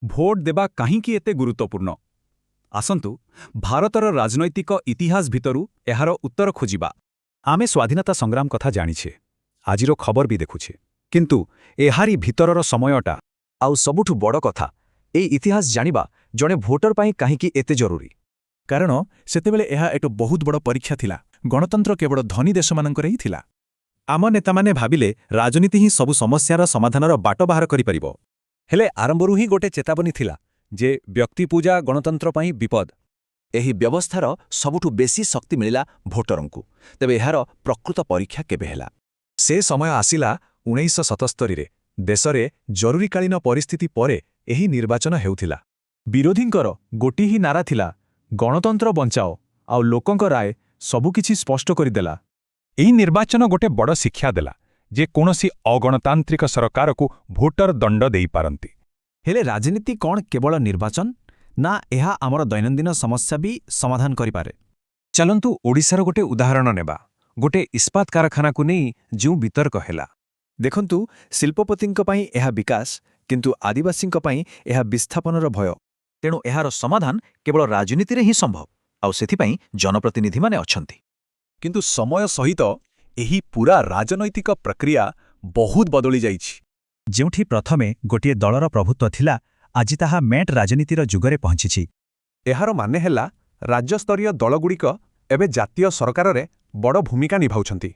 Vote ଦେବା କାହିଁକି ଏତେ ଗୁରୁତ୍ୱପୂର୍ଣ୍ଣ? ଆସନ୍ତୁ, ଭାରତର ରାଜନୈତିକ ଇତିହାସ ଭିତରୁ ଏହାର ଉତ୍ତର ଖୋଜିବା। ଆମେ ସ୍ୱାଧୀନତା ସଂଗ୍ରାମ କଥା ଜାଣିଛେ, ଆଜିର ଖବର ବି ଦେଖୁଛେ, କିନ୍ତୁ ଏହାରି ଭିତରର ସମୟଟା ଆଉ ସବୁଠୁ ବଡ଼ କଥା, ଏଇ ଇତିହାସ ଜାଣିବା ଜଣେ ଭୋଟର ପାଇଁ କାହିଁକି ଏତେ ଜରୁରୀ? କାରଣ ସେତେବେଳେ ଏହା ଏକ ବହୁତ ବଡ଼ ପରୀକ୍ଷା ଥିଲା। ଗଣତନ୍ତ୍ର କେବଳ ଧନୀ ଦେଶମାନଙ୍କରେ ହିଁ ଥିଲା। ଆମ ନେତାମାନେ ଭାବିଲେ ରାଜନୀତି ହିଁ ସବୁ ସମସ୍ୟାର ସମାଧାନର ବାଟ ବାହାର କରିପାରିବ। ହେଲେ ଆରମ୍ଭରୁ ହିଁ ଗୋଟେ ଚେତାବନୀ ଥିଲା ଯେ ବ୍ୟକ୍ତିପୂଜା ଗଣତନ୍ତ୍ର ପାଇଁ ବିପଦ। ଏହି ବ୍ୟବସ୍ଥାର ସବୁଠୁ ବେଶୀ ଶକ୍ତି ମିଳିଲା ଭୋଟରଙ୍କୁ। ତେବେ ଏହାର ପ୍ରକୃତ ପରୀକ୍ଷା କେବେ ହେଲା? ସେ ସମୟ ଆସିଲା 1977ରେ। ଦେଶରେ ଜରୁରୀକାଳୀନ ପରିସ୍ଥିତି ପରେ ଏହି ନିର୍ବାଚନ ହେଉଥିଲା। ବିରୋଧୀଙ୍କର ଗୋଟିଏ ହିଁ ନାରା ଥିଲା, ଗଣତନ୍ତ୍ର ବଞ୍ଚାଅ। ଆଉ ଲୋକଙ୍କ ରାୟ ସବୁକିଛି ସ୍ପଷ୍ଟ କରିଦେଲା। ଏହି ନିର୍ବାଚନ ଗୋଟେ ବଡ଼ ଶିକ୍ଷା ଦେଲା ଯେ କୌଣସି ଅଗଣତାନ୍ତ୍ରିକ ସରକାରକୁ ଭୋଟର ଦଣ୍ଡ ଦେଇପାରନ୍ତି। ହେଲେ ରାଜନୀତି କ'ଣ କେବଳ ନିର୍ବାଚନ, ନା ଏହା ଆମର ଦୈନନ୍ଦିନ ସମସ୍ୟା ବି ସମାଧାନ କରିପାରେ? ଚାଲନ୍ତୁ, ଓଡ଼ିଶାର ଗୋଟେ ଉଦାହରଣ ନେବା, ଗୋଟେ ଇସ୍ପାତ କାରଖାନାକୁ ନେଇ ଯେଉଁ ବିତର୍କ ହେଲା। ଦେଖନ୍ତୁ, ଶିଳ୍ପପତିଙ୍କ ପାଇଁ ଏହା ବିକାଶ, କିନ୍ତୁ ଆଦିବାସୀଙ୍କ ପାଇଁ ଏହା ବିସ୍ଥାପନର ଭୟ। ତେଣୁ ଏହାର ସମାଧାନ କେବଳ ରାଜନୀତିରେ ହିଁ ସମ୍ଭବ, ଆଉ ସେଥିପାଇଁ ଜନପ୍ରତିନିଧିମାନେ ଅଛନ୍ତି। କିନ୍ତୁ ସମୟ ସହିତ ଏହି ପୂରା ରାଜନୈତିକ ପ୍ରକ୍ରିୟା ବହୁତ ବଦଳି ଯାଇଛି। ଯେଉଁଠି ପ୍ରଥମେ ଗୋଟିଏ ଦଳର ପ୍ରଭୁତ୍ୱ ଥିଲା, ଆଜି ତାହା ମେଣ୍ଟ ରାଜନୀତିର ଯୁଗରେ ପହଞ୍ଚିଛି। ଏହାର ମାନେ ହେଲା ରାଜ୍ୟସ୍ତରୀୟ ଦଳଗୁଡ଼ିକ ଏବେ ଜାତୀୟ ସରକାରରେ ବଡ଼ ଭୂମିକା ନିଭାଉଛନ୍ତି।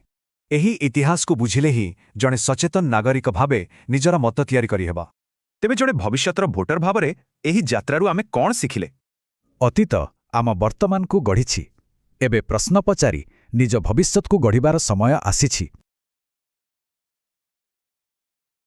ଏହି ଇତିହାସକୁ ବୁଝିଲେ ହିଁ ଜଣେ ସଚେତନ ନାଗରିକ ଭାବେ ନିଜର ମତ ତିଆରି କରିହେବ। ତେବେ ଜଣେ ଭବିଷ୍ୟତର ଭୋଟର ଭାବରେ ଏହି ଯାତ୍ରାରୁ ଆମେ କ'ଣ ଶିଖିଲେ? ଅତୀତ ଆମ ବର୍ତ୍ତମାନକୁ ଗଢ଼ିଛି। ଏବେ ପ୍ରଶ୍ନ ପଚାରି ନିଜ ଭବିଷ୍ୟତକୁ ଗଢ଼ିବାର ସମୟ ଆସିଛି।